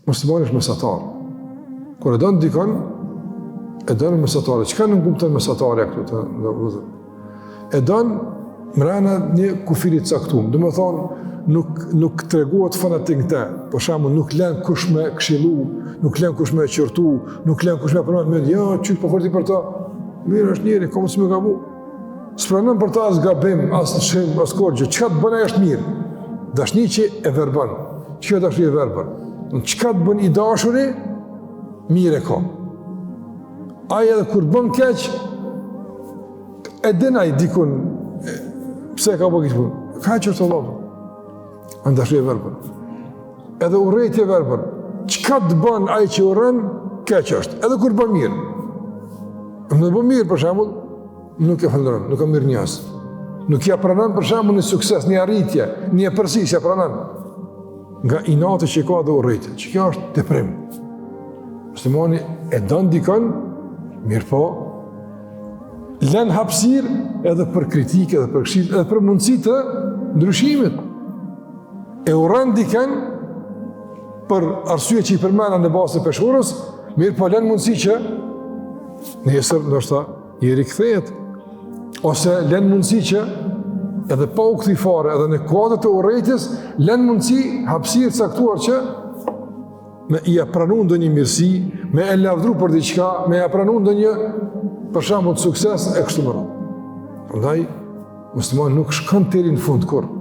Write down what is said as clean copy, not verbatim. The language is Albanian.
Muslimani është mesatar. Kur e don dikon, e don mesatare. Çka nënkupton mesatarja këtu të vëllezër? E don mrena një kufiri të caktum. Domethonë, nuk, nuk tregohet fanatik në te. Për shembull, nuk len kush me këshillu, nuk len kush me qortu, nuk len kush me përmend, me, jo, qysh po fol ti për ta? Mirë është njeri, ka mundësi me gabu. S'pranon për ta as gabim, as lëshim, as kurgjë. Çka të bën ai është mirë? Dashni që e verbën. Çka dashni e verbën? Çka të bën i dashuri, mirë e ka. Ai edhe kur bën keq, e din ai dikun, pse e ka bërë këtë punë. Kaq është Allah. Në dashni e verbër. Edhe urrejtje e verbër. Çka të bën ai që urren, keq është. Edhe kur bën mirë. Në bën mirë, për shembull, nuk e falënderon, nuk e mirënjohës. Nuk ia pranon për shembull një sukses, një arritje, një epërsi, s'ia pranon. Nga inati që ka dhe urrejtja, që kjo është teprim. Muslimani e don dikon, mirëpo, len hapësirë edhe për kritikë, edhe për këshillë, edhe për mundësi të ndryshimit. E urren dikën për arsye që i përmenda në bazë të peshorës, mirëpo len mundësi që nesër ndoshta i rikthehet ose len mundësi që edhe pa u kthy fare edhe në kuadër të urrejtjes len mundësi hapësirë të caktuar që me ia pranu ndonjë mirësi, me e lavdru për diçka, me ia pranu ndonjë për shembull sukses e kështu me radhë. Prandaj muslimani nuk shkon deri në fund kurrë.